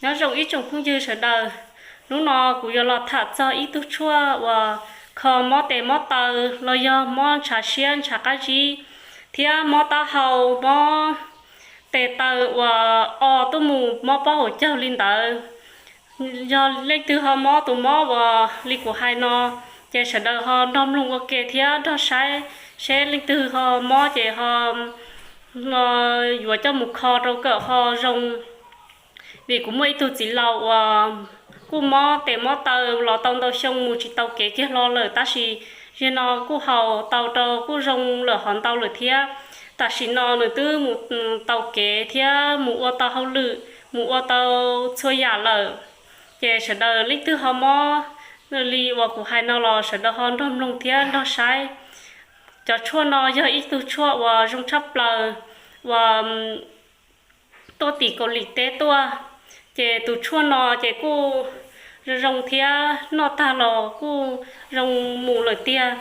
Nyob zoo ib tsoom phooj ywg sawv daws, hnub no kuv yuav los tham txog ib tug tshuaj uas kho mob tes mob taw los yog mob ntshav siab ntshav qab zib thiab mob taub hau, mob tes taw uas o tuaj mus mob pob hauv caug li ntawd. Yog leej twg ho mob tus mob uas li kuv hais no, ces sawv daws ho nrog mloog ua ke thiab nrog saib seb leej twg ho mob ces ho yuav coj mus kho rau kom ho zoo. Vim kuv muaj ib tug txiv laus uas kuj mob tes mob taw los tau ntau xyoo mus tsis tau kev kiag hlo lawm, tab sis zaum no kuj haus tau rau kuj zoo lawm hov ntau lawm thiab. Tam sim no nws twb mus tau kev thiab mus ua tau hauj lwm, mus ua tau txhua yam lawm. Ces sawv daws leej twg ho mob li uas kuv hais no los sawv daws ho nrog mloog thiab nrog saib. Cov tshuaj no yog ib tug tshuaj uas zoo tshaj plaws uas tuaj tim Kaus Lim teb tuaj. Ces tus tshuaj no ces kuj zoo zoo thiab noj tag los kuj zoo mus lawm tiag,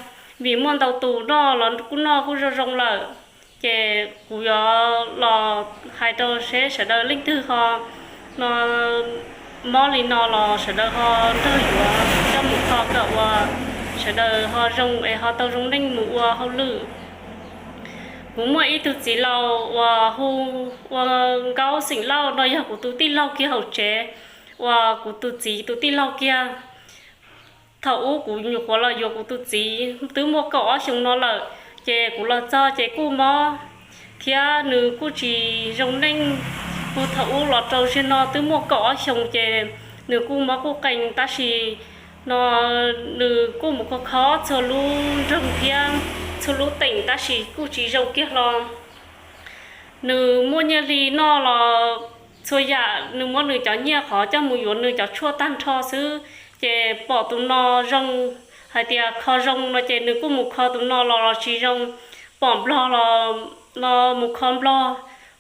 vim muaj ntau tus noj los kuj noj kuj zoo zoo lawm. Ces kuv yuav los hais rau seb sawv daws leej twg ho mob li no los sawv daws ho nrog yuav coj mus kho kom uas sawv daws ho zoo es ho tau zoo neej mus ua hauj lwm. Kuv muaj ib tug txiv laus uas hu ua Nkaub xeem Lauj no, yog kuv tus tij laug kiag hauv tsev, uas kuv tus txiv tus tij laug kiag. Thaum ub kuv nyuam qhuav los yuav kuv tus txiv twb muaj kaum ob xyoos no lawm, ces kuv los txog ces kuj mob thiab nws kuj tsis zoo neej. Kuv thaum ub los rau zaum no twb muaj kaum ob xyoos ces nws kuj mob kuj qees, tab sis no nws kuj mus kho kho txhua lub nroog thiab txhua lub teem tab sis kuj tsis zoo kiag hlo. Nws muaj nyiaj hli noj los txhua yam, nws muab nws cov nyiaj qhov coj mus yuav nws cov tshuaj tag nrho xwb. Ces pom tus no zoo, hais tias kho zoo no ces nws kuj mus kho tus no los los tsis zoo. Pom nplog los mus kho nplog,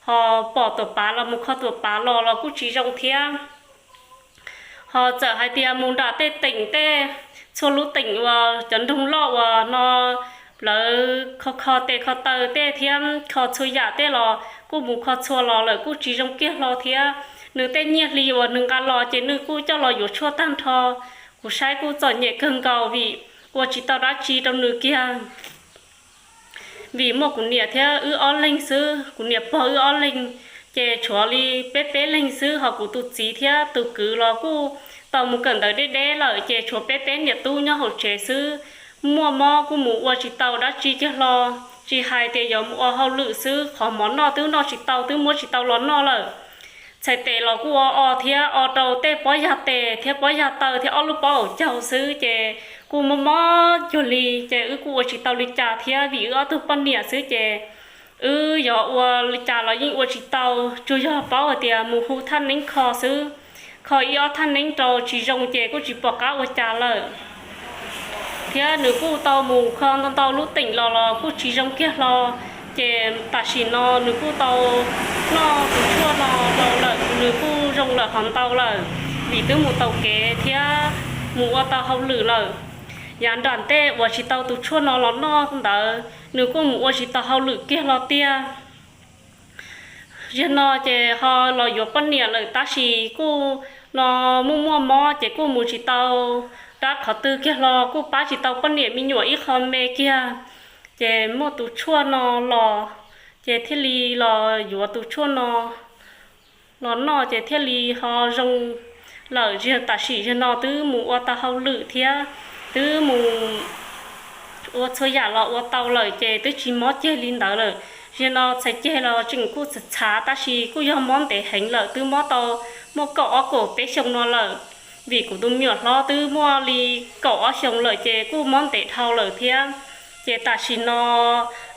ho pom tuam pav los mus kho tuam pav los los kuj tsis zoo thiab. Ho txawm hais tias mus nram tej teem tej, txhua lub teem uas cov nroog loj uas no lawv kho kho tes kho taw tej thiab kho txhua yam tej los kuj mus kho txhua los lawm kuj tsis zoo kiag hlo thiab. Nws tej nyiaj hli uas nws nqa los ces nws kuj coj los yuav tshuaj tag nrho. Kuv saib kuj txom nyem kawg nkaus vim ua tsis tau dab tsi rau nws kiag. Vim muaj kuv niam thiab wb ob leeg xwb, kuv niam pog wb ob leeg, ces tshuav li peb peb leeg xwb, ho kuv tus txiv thiab tus kwv los kuj tau mus kawm ntawv deb deb lawm, ces tshuav peb peb niam tub nyob hauv tsev xwb. Muaj mob kuj mus ua tsis tau dab tsi kiag hlo, tsis hais tias yuav mus ua hauj lwm xwb, qhov mov noj twb noj tsis tau, twb muab tsis tau los noj lawm. Txhais tes los kuj o o thiab o rau tej pob yag tes thiab pob yag taw thiab ob lub pob hauv caug xwb, ces kuj mob mob cuag li, ces wb kuj ua tsis tau li cas thiab vim wb ob tug poj niam xwb ces wb yuav ua li cas los yeej ua tsis tau, tsuas yog paub hais tias mus hu thaj neeb kho xwb. Kho ib ob thaj neeb rau tsis zoo ces kuj tsis pom qab ua cas lawm. Thiab nws kuj tau mus kho ntau ntau lub teem los los kuj tsis zoo kiag hlo. Ces tam sim no nws kuj tau noj tus tshuaj no rau lawm, nws kuj zoo lawm hov ntau lawm, vim twb mus tau kev thiab mus ua tau hauj lwm lawm. Yav nram ntej uas tsis tau tus tshuaj no los noj ntawd nws kuj mus ua tsis tau hauj lwm kiag hlo tiag. Zaum no ces ho los yuav poj niam lawm tab sis kuj no muaj muaj mob ces kuj mus tsis tau rab qhov twg kiag hlo, kuj pab tsis tau poj niam me nyuam ib qho me kiag. Ces muaj tus tshuaj no los, ces thiaj li los yuav tus tshuaj no los noj ces thiaj li ho zoo lawm. Zaum tam sim zaum no twb mus ua tau hauj lwm thiab twb mus ua txhua yam los ua tau lawm ces twb tsis mob ceg li ntawd lawm. Zaum no txhais ceg los tseem kuj txhav txhav tab sis kuj yog mob ntev heev lawm, twb mob tau muaj kaum ob kaum peb xyoo no lawm. Vim kuv tus me nyuam hlob twb muaj li kaum ob xyoo lawm ces kuj mob ntev dhau lawm thiab. Ces tam sim no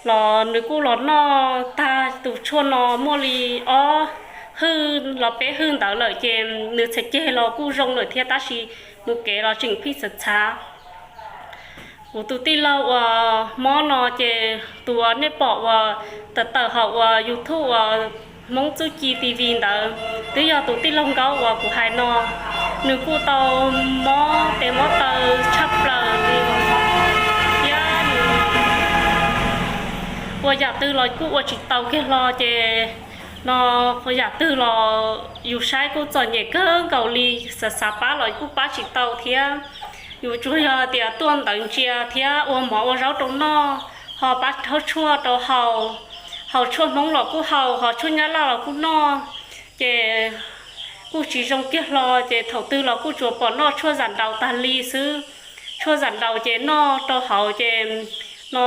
los nws kuj los noj tag tus tshuaj no muaj li ob hwj los peb hwj ntawd lawm ces nws txhais ceg los kuj zoo lawm thiab tab sis mus kev los tseem pheej txhav txhav. Kuv tus tij laug uas mob no ces tus uas nej pom uas tawm tawm hauv uas YouTube uas Hmoob Txuj Ci T V ntawd, twb yog tus tij laug Nkaub uas kuv hais no. Nws kuj tau mob tes mob taw tshaj plaws li, thiab nws ua yam twg los kuj ua tsis tau kiag hlo ces No yam twg los yus saib kuj txom nyem kawg nkaus li, xav xav pab los kuj pab tsis tau thiab. Yus tsuas yog tias tuaj ntawd ntsia thiab ua mov ua zaub rau noj, ho pab rhaub tshuaj rau haus, haus tshuaj Hmoob los kuj haus, ho tshuaj Nyab Laj los kuj noj, ces kuj tsis zoo kiag hlo. Ces thaum twg los kuj tsuas pom noj tshuaj zam nraus tag li xwb. Tshuaj zam nraus ces noj rau hauv ces no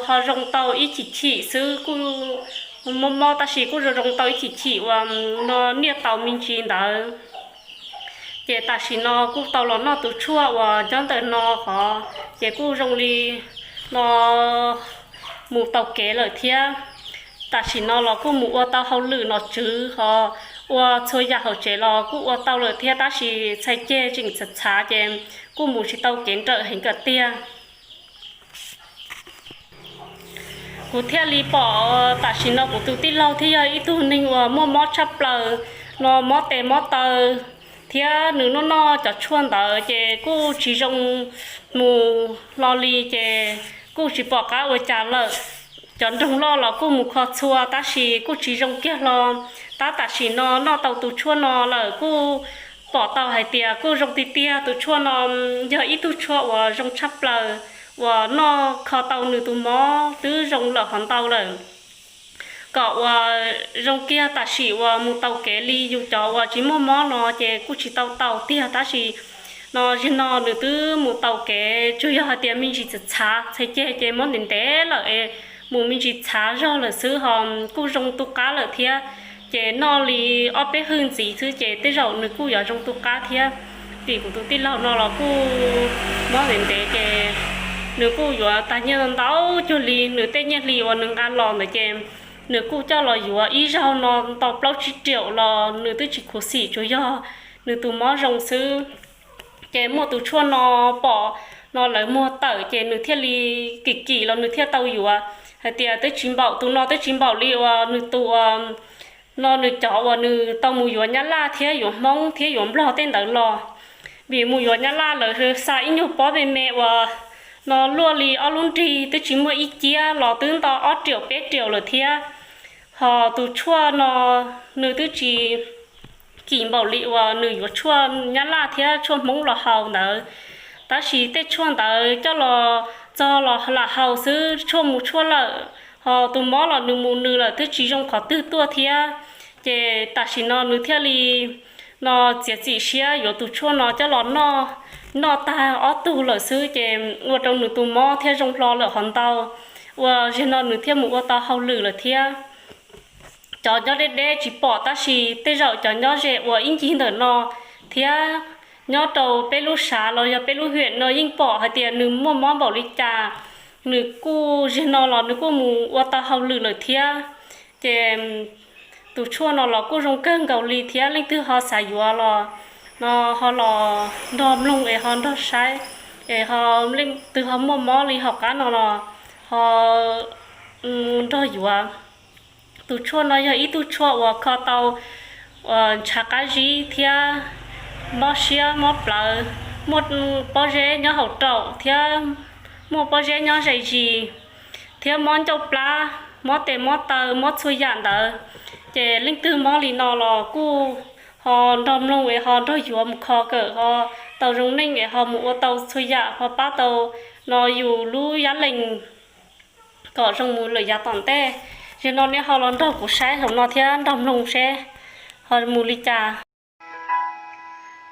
ho zoo tau ib chim chim xwb, kuj mob mob tab sis kuj zoo tau ib chim chim uas no niaj tau me ntsis ntawd. Ces tam sim no kuj tau los noj tus tshuaj uas nyob ntawm no hov, ces kuj zoo li no mus tau kev lawm thiab. Tam sim no los kuj mus ua tau hauj lwm nom tswv hov, ua txhua yam hauv tsev los kuj ua tau lawm thiab, tab sis txhais ceg tseem txhav txhav ces kuj mus tsis tau kev nrawm heev kawm tiag. Kuv thiaj li pom tam sim no kuv tus tij laug thiab yog ib tug neeg uas muaj mob tshaj plaws, no mob tes mob taw, thiab nws noj noj cov tshuaj ntawd ces kuj tsis zoo mus hlo li, ces kuj tsis pom qab ua cas lawm. Cov nroog loj los kuj mus kho txhua tab sis kuj tsis zoo kiag hlo. Tab tam sim no noj tau tus tshuaj no lawm kuj pom tau hais tias kuj zoo tiag tiag. Tus tshuaj no yog ib tug tshuaj uas zoo tshaj plaws, uas noj kho tau nws tus mob twb zoo lawm hov ntau lawm. Kom uas zoo kiag tam sim uas mus tau kev li yus cov uas tsis muaj mob no ces kuj tsis tau tau tiag, tab sis no zaum no nws twb mus tau kev, tsuas yog hais tias me ntsis txhav txhav txhais ceg ces mob ntev ntev lawm es mus me ntsis txhav zog lawm xwb, ho kuj zoo tu qab lawm thiab. Ces noj li ob peb hwj ntxiv xwb ces tej zaum nws kuj yuav zoo tu qab thiab, vim kuv tus tij laug no los kuj mob ntev ntev ces nws kuj yuav tag nyiaj ntau cuag li. Nws tej nyiaj hli uas nws nqa los ntawd ces nws kuj coj los yuav ib zaug no tau plaub tsib riaum los nws twb tsis khuv xim, tsuas yog nws tus mob zoo xwb. Ces muaj tus tshuaj no pom no lawv muag tawm ces nws thiaj li kim kim los nws thiaj tau yuav. Hais tias twb tsis npaum, tus no twb tsis npaum li uas nws tus uas no nws cov uas nws tau mus yuav Nyab Laj thiab yuav Hmoob thiab yuav Nplog tej ntawd los, vim mus yuav Nyab Laj lawv xa ib nyuag pob me me uas no luaj li ob lub nrig twb tsis muaj ib ciab los twb nto ob riaum peb riaum lawm thiab. Ho tus tshuaj no nws twb tsis kim npaum li uas nws yuav tshuaj Nyab Laj thiab tshuaj Hmoob los haus ntawd, tab sis tej tshuaj ntawd coj los txog los lam haus xwb, tshuaj mus tshuaj lawm, ho tus mob los nws mus nws lawm, twb tsis zoo qhov twg tuaj thiab. Ces tam sim no nws thiaj li no txiav txim siab yuav tus tshuaj no coj los noj, noj tag ob tug lawm xwb ces ua rau nws tus mob thiaj zoo hlo lawm hov ntau, ua zaum no nws thiaj mus ua tau hauj lwm lawm thiab. Cov nyob deb deb tsis pom, tab sis tej zaum cov nyob ze uas ib ncig ntawm no thiab nyob rau peb lub sav los yog peb lub hiam no yeej pom hais tias nws muaj mob npaum li cas. Nws kuj zaum no los nws kuj mus ua tau hauj lwm lawm thiab. Ces tus tshuaj no los kuj zoo kawg nkaus li thiab, leej twg ho xav yuav los no ho los nrog mloog es ho nrog saib, es ho leej twg ho muaj mob li hauv qab no los ho nrog yuav. Tus tshuaj no yog ib tug tshuaj uas kho tau ntshav qab zib thiab mob siab mob plawv, muaj pob zeb nyob hauv raum thiab muaj pob zeb nyob ze zis, thiab mob ncauj plab, mob tes mob taw, mob txhua yam ntawd. Ces leej twg mob li no los kuj ho nrog mloog es ho nrog yuav mus kho kawm ho tau zoo neej es ho mus ua tau txhua yam ho pab tau no yus lub yab lees kom zoo mus lawm yav tom ntej. Zaum no nej ho los nrog kuv saib zaum no thiab nrog mloog seb ho mus li cas.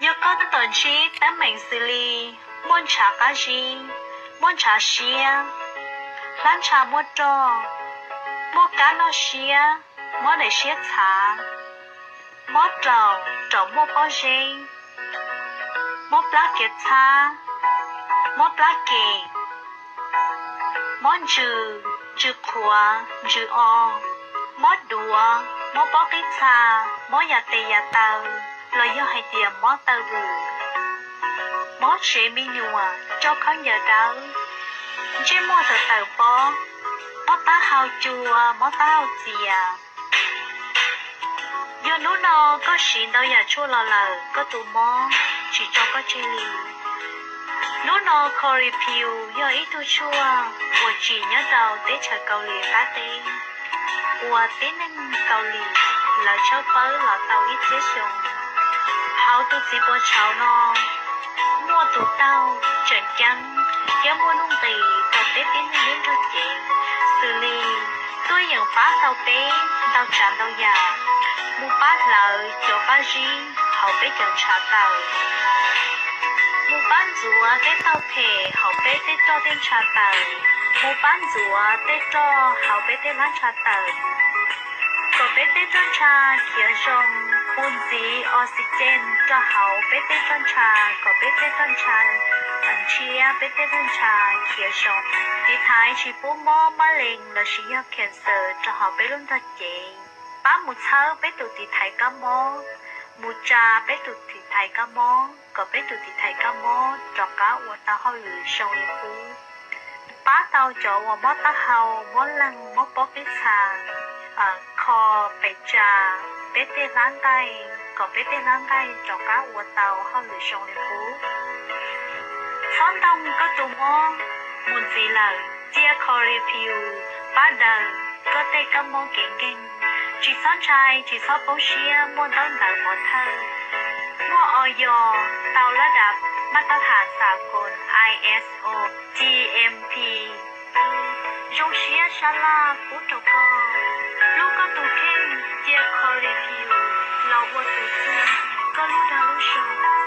Yog koj tab tom ntsib teeb meem xws li muaj ntshav qab zib, muaj ntshav siab, hlab ntsha muaj roj, muaj kab noj siab, mob daim siab txhav, mob raum, raum muaj pob zeb, mob plab kiav txhab, mob plab kem, mob ntsws, ntsws qhuav, ntsws o, mob duav, mob pob qib txha, mob yas tes yas taw, los yog hais tias mob taw vwm, mob tsev me nyuam, roj khaub ncaws dawb, ntsej muag tawm tawm pob, mob taub hau cua, mob taub hau txias. Yog hnub no koj siv ntau yam tshuaj los lawm koj tus mob tsis tso koj tseg li. Hnub no Coripil yog ib tug tshuaj uas tsim nyob rau teb chaws Kaus Lim qab teb, uas tib neeg Kaus Lim lawv tshawb fawb los tau ib txhiab xyoo. Hauv tus txiv puas tshauv no muaj tus taug tseem ceeb thiab muaj nuj nqis rau peb tib neeg lub nrog cev, xws li tuaj yeem pab tau peb ntau tsav ntau yam, mus pab hlawv cov paj zib hauv peb cov ntshav taws, mus pab ntxuav tej tauj phem hauv peb tej roj tej ntshav taws, mus pab ntxuav tej roj hauv peb tej hlab ntshav taws, kom peb tej roj ntsha khiav zoo, mus ntxiv oxygen rau hauv peb tej roj ntsha kom peb tej roj ntsha ntshiab, peb tej roj ntsha khiav zoo, tiv thaiv tsis pub mob mab lees lossis yog cancer rau hauv peb lub nrog cev, pab mus txhawb peb tus tiv thaiv kab mob, mus tsa peb tus tiv thaiv kab mob kom peb tus tiv thaiv kab mob rov qab ua tau hauj lwm zoo li qub, pab tau cov uas mob taub hau, mob leeg, mob pob qib txha, kho pes tsa peb tej hlab nqaij kom peb tej hlab nqaij rov qab ua tau hauj lwm zoo li qub. Txhob ntoo koj tus mob, mus ntxiv lawm cia Kholipius pab daws koj tej kab mob kev nkeeg. Tsis txhob ntshai, tsis txhob poob siab, muaj ntaub ntawv pov thawj, muaj oyos tau lab dab maj tab ham xas koos, ISO, GMP. Zoo siab sab laj pub rau koj, hlub koj tus kheej, cia Kholipius los ua tus txuj koj lub dag lub zog.